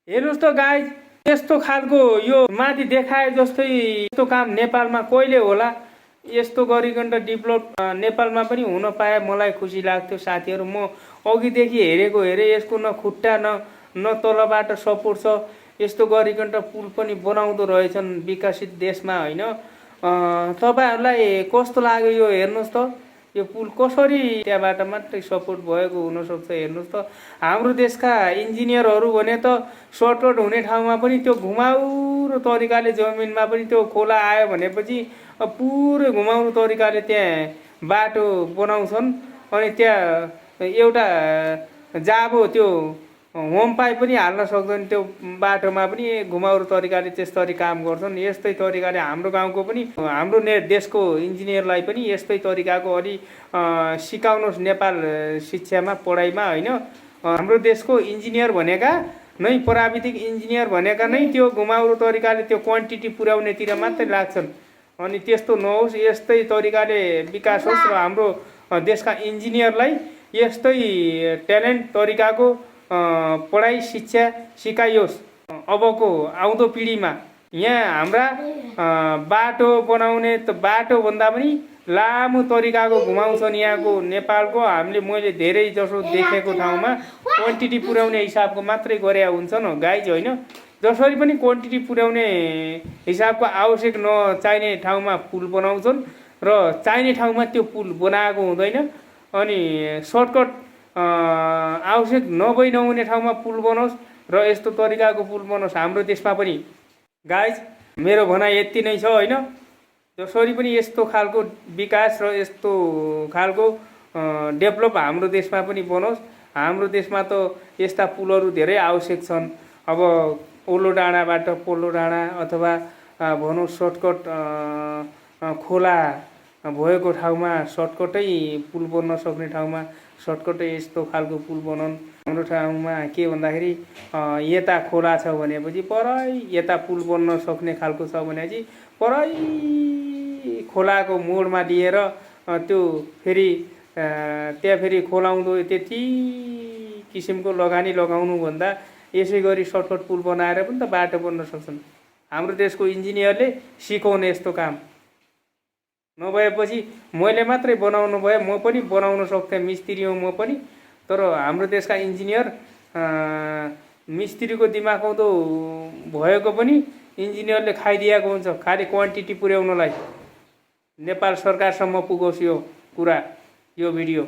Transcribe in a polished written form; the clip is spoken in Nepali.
हेर्नुहोस् त गाइज, यस्तो खालको यो माथि देखाए जस्तै यस्तो काम नेपालमा कहिले होला? यस्तो गरिकन त डेभलप नेपालमा पनि हुन पाए मलाई खुसी लाग्थ्यो साथीहरू। म अघिदेखि हेरेको यसको न खुट्टा न तलबाट सपोर्ट छ। यस्तो गरिकन त पुल पनि बनाउँदो रहेछन् विकसित देशमा, होइन? तपाईँहरूलाई कस्तो लाग्यो यो? हेर्नुहोस् त यो पुल कसरी त्यहाँबाट मात्रै सपोर्ट भएको हुनसक्छ। हेर्नुहोस् त हाम्रो देशका इन्जिनियरहरू भने त सर्टकट हुने ठाउँमा पनि त्यो घुमाउरो तरिकाले जमिनमा पनि त्यो खोला आयो भनेपछि पुरै घुमाउरो तरिकाले त्यहाँ बाटो बनाउँछन्। अनि त्यहाँ एउटा जाबो त्यो होम पाइप पनि हाल्न सक्दैन त्यो बाटोमा पनि घुमाउरो तरिकाले त्यसरी काम गर्छन्। यस्तै तरिकाले हाम्रो गाउँको पनि हाम्रो देशको इन्जिनियरलाई पनि यस्तै तरिकाको अलि सिकाउनुहोस् नेपाल शिक्षामा पढाइमा, होइन? हाम्रो देशको इन्जिनियर भनेका नै प्राविधिक इन्जिनियर भनेका नै त्यो घुमाउरो तरिकाले त्यो क्वान्टिटी पुर्याउनेतिर मात्रै लाग्छन्। अनि त्यस्तो नहोस्, यस्तै तरिकाले विकास होस् र हाम्रो देशका इन्जिनियरलाई यस्तै ट्यालेन्ट तरिकाको पढाइ शिक्षा सिकाइयोस् अबको आउँदो पिँढीमा। यहाँ हाम्रा बाटो बनाउने त बाटोभन्दा पनि लामो तरिकाको घुमाउँछन् यहाँको नेपालको। हामीले मैले धेरै जसो देखेको ठाउँमा क्वान्टिटी पुर्याउने हिसाबको मात्रै गरे हुन्छन् गाइज, होइन? जसरी पनि क्वान्टिटी पुर्याउने हिसाबको आवश्यक नचाहिने ठाउँमा पुल बनाउँछन् र चाहिने ठाउँमा त्यो पुल बनाएको हुँदैन। अनि सर्टकट आवश्यक नहुने ठाउँमा पुल बनोस् र यस्तो तरिकाको पुल बनोस् हाम्रो देशमा पनि। गाइज, मेरो भनाइ यति नै छ, होइन? जसरी पनि यस्तो खालको विकास र यस्तो खालको डेभलप हाम्रो देशमा पनि बनोस्। हाम्रो देशमा त यस्ता पुलहरू धेरै आवश्यक छन्। अब ओल्लो डाँडाबाट पल्लो डाँडा अथवा भनौँ सर्टकट खोला भएको ठाउँमा सर्टकटै पुल बन्न सक्ने ठाउँमा सर्टकटै यस्तो खालको पुल बनाउन्। हाम्रो ठाउँमा के भन्दाखेरि यता खोला छ भनेपछि परै यता पुल बन्न सक्ने खालको छ भनेपछि परै खोलाको मोडमा लिएर त्यो फेरि त्यहाँ फेरि खोलाउँदो त्यति किसिमको लगानी लगाउनुभन्दा यसै गरी सर्टकट पुल बनाएर पनि त बाटो बन्न सक्छन्। हाम्रो देशको इन्जिनियरले सिकाउने यस्तो काम नभएपछि मैले मात्रै बनाउनु भए म पनि बनाउन सक्थेँ, मिस्त्री हो म पनि। तर हाम्रो देशका इन्जिनियर मिस्त्रीको दिमाग आउँदो भएको पनि इन्जिनियरले खाइदिएको हुन्छ खालि क्वान्टिटी पुर्याउनलाई। नेपाल सरकारसम्म पुगोस् यो कुरा, यो भिडियो।